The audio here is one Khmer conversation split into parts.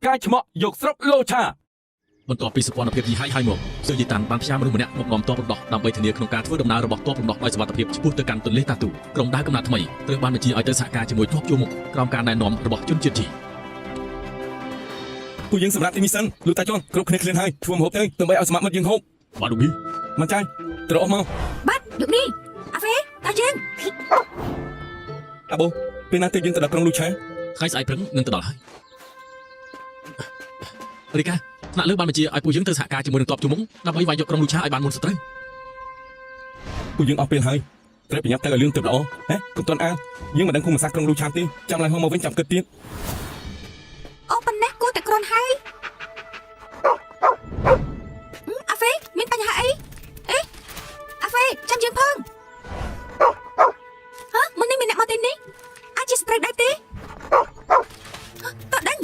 កាយឆ្មក់យកស្រុកលោឆា បន្ទាប់ពីសុភ័ណ្ឌភាពយីហៃហើយមកស៊ឺយីតាន់បានផ្ញើមនុស្សម្នាក់មកនាំទ័ពរំដោះដើម្បីធានាក្នុងការធ្វើដំណើររបស់ទ័ពរំដោះដោយសុវត្ថិភាពឆ្ពោះទៅកាន់ទន្លេតាទូក្រុមដាវកំណត់ថ្មីត្រូវបានបញ្ជាឲ្យទៅសហការជាមួយទ័ពជួរមុខក្រោមការណែនាំរបស់ជនជាតិជី ពួកយើងសម្រាប់ទីនេះសិនលោកតាជន់គ្រប់គ្នាឃ្លានហើយធ្វើម្ហូបទៅដើម្បីឲ្យសមត្ថមិត្តយើងហូប បាទលោកមី មិនចាញ់ត្រូវអស់មក បាទលោកនេះអាហ្វេតើយើង អាបូពេលណាទៅយើងទៅដល់ក្រុងលូឆា ថ្ងៃស្អែកព្រឹងនឹងទៅដល់ហើយរីកាថ្នាក់លើបានបញ្ជាឲ្យពួកយើងទៅសហការជាមួយនឹងទ័ពជួរមុខដើម្បីវាយយកក្រុងលូឆាឲ្យបានមុនសត្រូវ ពួកយើងអស់ពេលហើយត្រូវប្រញាប់ទៅឲ្យលឿនទៅល្អហ៎កុំទាន់អាលយើងមិនដឹងភូមិសាស្ត្រក្រុងលូឆាទេចាំឡើងហោះមកវិញចាំគិតទៀត អូប៉ុណ្ណេះគួរតែគ្រាន់ហើយអាហ្វេមានបញ្ហាអីអេអាហ្វេចាំយើងផងហ៎មុននេះមានអ្នកមកទីនេះអាចជាស្ត្រីដែរទេតើដេញ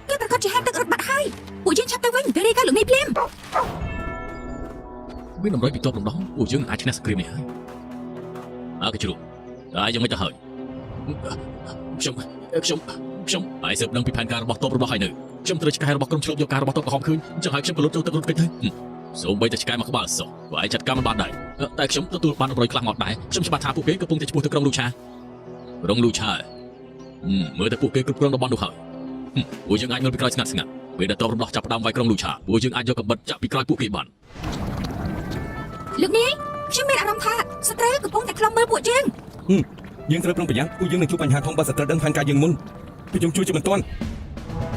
គេប្រកាសជាហេតុទឹករត់បាត់ហើយពួកយើងឆាប់ទៅវិញទៅរាយការណ៍លោកនេះភ្លាម មានតម្រុយពីទ័ពរំដោះពួកយើងនឹងអាចឈ្នះសង្គ្រាមនេះហើយអើគេជ្រុះតែយ៉ាងម៉េចទៅហើយខ្ញុំខ្ញុំខ្ញុំហើយស៊ើបដឹងពីផែនការរបស់ទ័ពរំដោះហើយនៅខ្ញុំត្រូវឆ្កែរបស់ក្រុមឆ្លប់យកការរបស់ទ័ពក្រហមឃើញអញ្ចឹងហើយខ្ញុំក៏លុតចូលទឹករត់គេចទៅសូម្បីតែឆ្កែមកក្បាលសោះក៏ឯងចាត់ការមិនបានដែរតែខ្ញុំទទួលបានតម្រុយខ្លះមកដែរខ្ញុំច្បាស់ថាពួកគេកំពុងតែឆ្ពោះទៅក្រុងលូឆាក្រុងលូឆាមើលតែពួកគេគ្រប់គ្រងតំបន់នោះហើយពួកយើងអាចមើលពីក្រោយស្ងាត់ស្ងាត់ពេលដែលទ័ពរំដោះចាប់ផ្ដើមវាយក្រុងលូឆាពួកយើងអាចយកកាំបិតចាក់ពីក្រោយពួកគេបាន លោកនេះខ្ញុំមានអារម្មណ៍ថាស្ត្រីកំពុងតែខ្លំមើលពួកយើង យើងត្រូវប្រុងប្រយ័ត្នពួកយើងនឹងជួបបញ្ហាធំបើសត្រូវដឹងផែនការយើងមុនពួកយើងជួយជាបន្ទាន់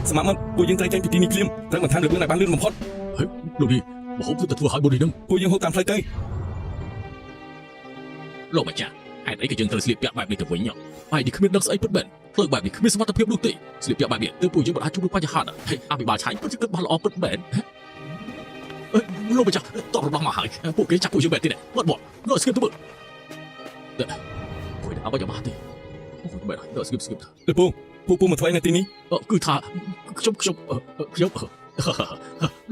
សមត្ថមិត្តពួកយើងត្រូវចេញពីទីនេះភ្លាមត្រូវបន្ថែមល្បឿនឲ្យបានលឿនបំផុត ហេលោកនេះមហូបទៅធ្វើឲ្យបុននេះនឹង ពួកយើងហូបតាមផ្លូវទៅ លោកម្ចាស់ហេតុអីក៏យើងត្រូវស្លៀកពាក់បែបនេះទៅវិញហើយនេះគ្មានដឹងស្អីពិតមែនផ្លូវបែបនេះគ្មានសុវត្ថិភាពនោះទេស្លៀកពាក់បែបនេះទើបពួកយើងមិនអាចជួបនឹងបញ្ហាដែរហេអភិបាលឆៃពិតជាគិតបានល្អពិតមែនអេលោកម្ចាស់តបរបស់មកហើយពួកគេចាប់ពួកយើងបែបនេះបាត់បត់នោះស្គីបទៅមើលគួយអបយ៉ាបាទេអូបែរដល់ស្គីបស្គីប លោកពូពូពូមកធ្វើអីនៅទីនេះ គឺថាខ្ញុំខ្ញុំខ្ញុំ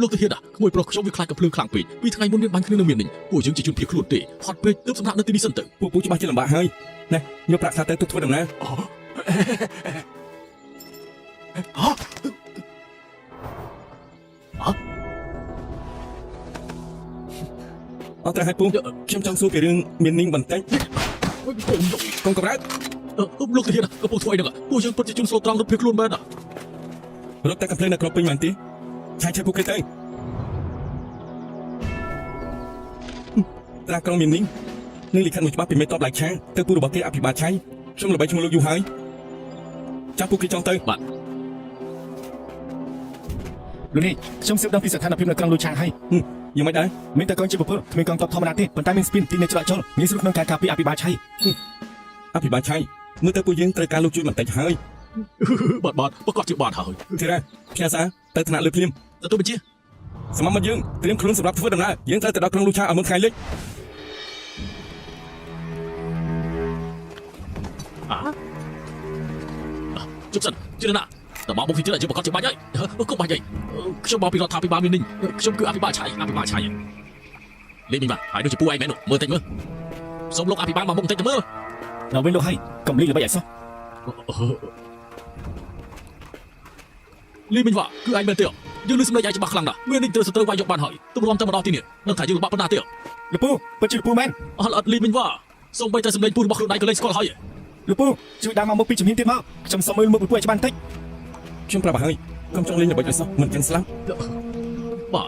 លោកទៅហ៊ានក្មួយប្រុសខ្ញុំវាខ្លាចកំភ្លើងខ្លាំងពេកពីថ្ងៃមុនមានបាញ់គ្នានៅមាននេះពួកយើងជាជនភៀសខ្លួនទេហត់ពេកទើបសម្រាប់នៅទីនេះសិនទៅ ពូពូច្បាស់ជាលំបាកហើយណែយកប្រាក់ខ្លះទៅទុកធ្វើដំណើរអត់ត្រូវឲ្យពូខ្ញុំចង់សួរពីរឿងមាននាងបន្តិចកុំកម្រើក លោកទាហានកំពុងធ្វើអីហ្នឹងពួកយើងពិតជាជនស្លូតត្រង់រត់ភៀសខ្លួនមែន រត់តែកំភ្លើងនៅក្របពេញមែនទេឆាយឆេពួកគេទៅត្រាក្រុងមាននាងនឹងលិខិតមួយច្បាប់ពីមេតបឡៃឆាទៅពូរបស់គេអភិបាលឆៃខ្ញុំល្បីឈ្មោះលោកយូរហើយចាប់ពួកគេចង់ទៅ បាទ លោកនេះខ្ញុំស៊ើបដឹងពីស្ថានភាពនៅក្រុងលូឆាងហើយ យ៉ាងម៉េចដែរ មានតែកងជីវពលគ្មានកងទ័ពធម្មតាទេប៉ុន្តែមានស្ពានទីនៅច្រកចូលងាយស្រួលក្នុងការការពារអភិបាលឆៃ អភិបាលឆៃមើលទៅពួកយើងត្រូវការលោកជួយបន្តិចហើយ បាទបាទប្រកាសជាបាទហើយ ធីរ៉ាផ្ញើសារទៅថ្នាក់លើភ្លាម ទទួលបញ្ជា សមត្ថមិត្តយើងត្រៀមខ្លួនសម្រាប់ធ្វើដំណើរយើងត្រូវទៅដល់ក្រុងលូឆាឲ្យមុនថ្ងៃលិច ជប់សិនជឿណាតើមកបុកទីជឿជាប្រកាសជាបាច់ហើយកុំបាច់អីខ្ញុំមកពីរដ្ឋាភិបាលមាននេះខ្ញុំគឺអភិបាលឆៃអភិបាលឆៃលេខមីបាទហើយដូចជាពូឯងមែនមើលតិចមើលសូមលោកអភិបាលមកមុខតិចទៅមើល ដល់វិញលោកហើយកុំលីល្បីឲ្យសោះ លីមីវ៉ាគឺឯងមែនទេយើងលឺសម្លេងឯងច្បាស់ខ្លាំងណាស់មាននេះត្រូវសត្រូវវាយយកបានហើយទម្រាំតែមកដល់ទីនេះនឹងថាយើងលំបាកប៉ុណ្ណាទេ លោកពូពិតជាលោកពូមែន អត់អត់លីមីវ៉ាសូម្បីតែសម្លេងពូរបស់ខ្លួនឯងក៏លែងស្គាល់ហើយ លោកពូជួយដើរមកមុខពីជំហានទៀតមកខ្ញុំសុំមើលមុខលោកពូឲ្យច្បាស់បន្តិច ខ្ញុំប្រាប់ឲ្យហើយកុំចង់លេងល្បិចឲ្យសោះមិនចឹងស្លាប់ បាទ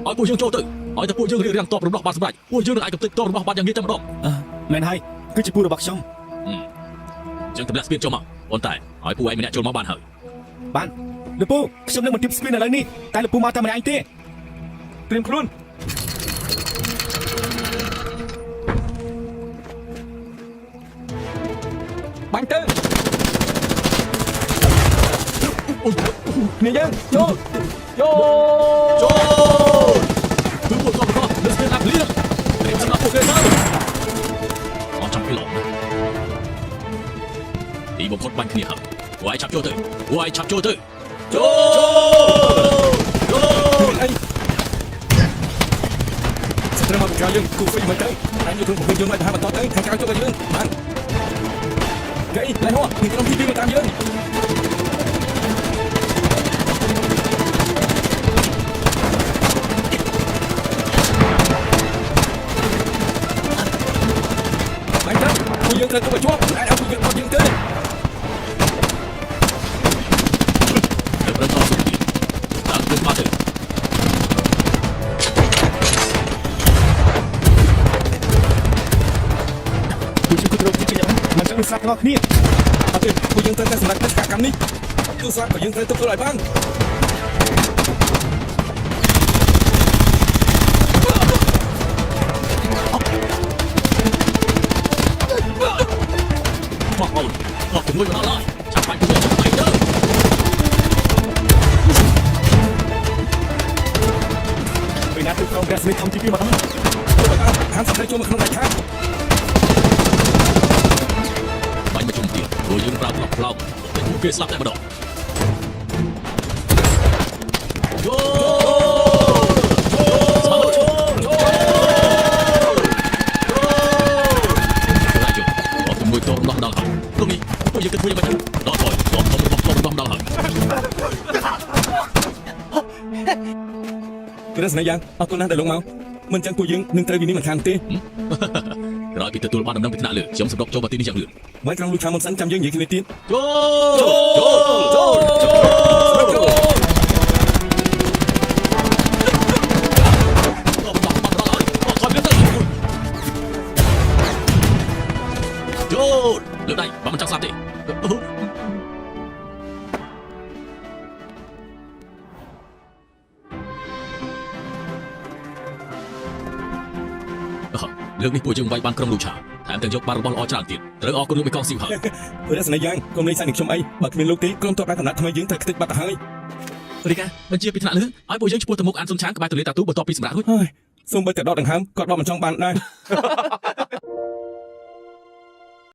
ឲ្យពួកយើងចូលទៅឲ្យតែពួកយើងរៀបរៀងតបរំដោះបានសម្រេចពួកយើងនឹងអាចកំទេចតបរំដោះបានយ៉ាងងាយតែម្ដង អឺមែនហើយគឺជាពូរបស់ខ្ញុំ អញ្ចឹងទម្លាក់ស្ពានចូលមកប៉ុន្តែឲ្យពួកឯងម្នាក់ចូលមកបានហើយ បានលោកពូខ្ញុំនឹងមិនទៀបស្ពានឥឡូវនេះតែលោកពូមកតែម្នាក់ឯងទេ ត្រៀមខ្លួនបាញ់ទៅគ្នាយើងចូលចូល ចូលគឺពួកតបរំដោះលើស្ពានអាប់លៀងត្រៀមសម្រាប់ពួកគេទៅអត់ចាំពីឡងណាទីបំផុតបាញ់គ្នាហើយពួកឯងឆាប់ចូលទៅពួកឯងឆាប់ចូលទៅចូលចូល អីស្ត្រីមកពីក្រោយយើងគូហ្វីមកទៅអញយកគ្រឿងប្រភេទយន្តមកទៅបន្តទៅខាងក្រៅជុកឲ្យយើងបាន កៃឡៃហោះមានក្រុមទី2មកតាមយើងបាញ់ទៅពួកយើងត្រូវទៅឲ្យជាប់មិនអាចឲ្យពួកយើងអត់យើងទេ ទៅប្រឹងតស៊ូទៀតតាមព្រឹកមកទៅ ពួកយើងគួរត្រូវទីជាយ៉ាងមិនចឹងនឹងស្លាប់ទាំងអស់គ្នា អត់ទេពួកយើងត្រូវតែសម្រេចបេសកកម្មនេះទោះស្លាប់ក៏យើងត្រូវទប់ទល់ឲ្យបាន បងប្អូនអស់ជំនួយមកដល់ហើយចាំបាច់ជួយចាំបាច់ទៅ ពេលណាទៅក្រុមរស្មីធំទី2មកដល់ ទោះបីបានហាមសត្រូវចូលមកក្នុងដាច់ខាត បាញ់មកជុំទៀតព្រោះយើងប្រើក្លុកផ្លោកតែពួកគេស្លាប់តែម្ដងចូលស្មារតីចូលចូលឡាយអស់ជំនួយតរំដោះដល់ហើយព្រោះនេះពួកយើងគិតធ្វើយ៉ាងម៉េចទៅដល់ហើយតបរបស់តរំដោះដល់ហើយ គឺស្នេហ៍យ៉ាងអរគុណណាស់ដែលលោកមកមិនចឹងពួកយើងនឹងត្រូវវិនិច្ឆ័យមិនខានទេ ក្រោយពីទទួលបានដំណឹងពីថ្នាក់លើខ្ញុំសម្រុកចូលមកទីនេះយ៉ាងលឿន មិនក្រុងលូឆាមុនសិនចាំយើងនិយាយគ្នាទៀត ចូលចូលចូល ចូលចូល ដល់ដល់ដល់ហើយថយទៅចូលលើដៃបើមិនចង់ស្លាប់ទេលើកនេះពួកយើងវាយបានក្រុមលូឆាថែមទាំងយកបានរបស់ល្អច្រើនទៀតត្រូវអរគុណលោកមេកងស៊ីវហើយ រស្នេហ៍យ៉ាងកុំលេងសាច់នឹងខ្ញុំអីបើគ្មានលោកទេក្រុមតបដល់កំណត់ថ្មីយើងត្រូវខ្ទេចបាត់ទៅហើយ រីកាបញ្ជាពីថ្នាក់លើឲ្យពួកយើងឈ្មោះទៅមុខអានសុនឆាងក្បែរទន្លេតាទូបន្ទាប់ពីសម្រាប់រួច ហើយសូម្បីតែដកដង្ហើមក៏ដកមិនចង់បានដែរ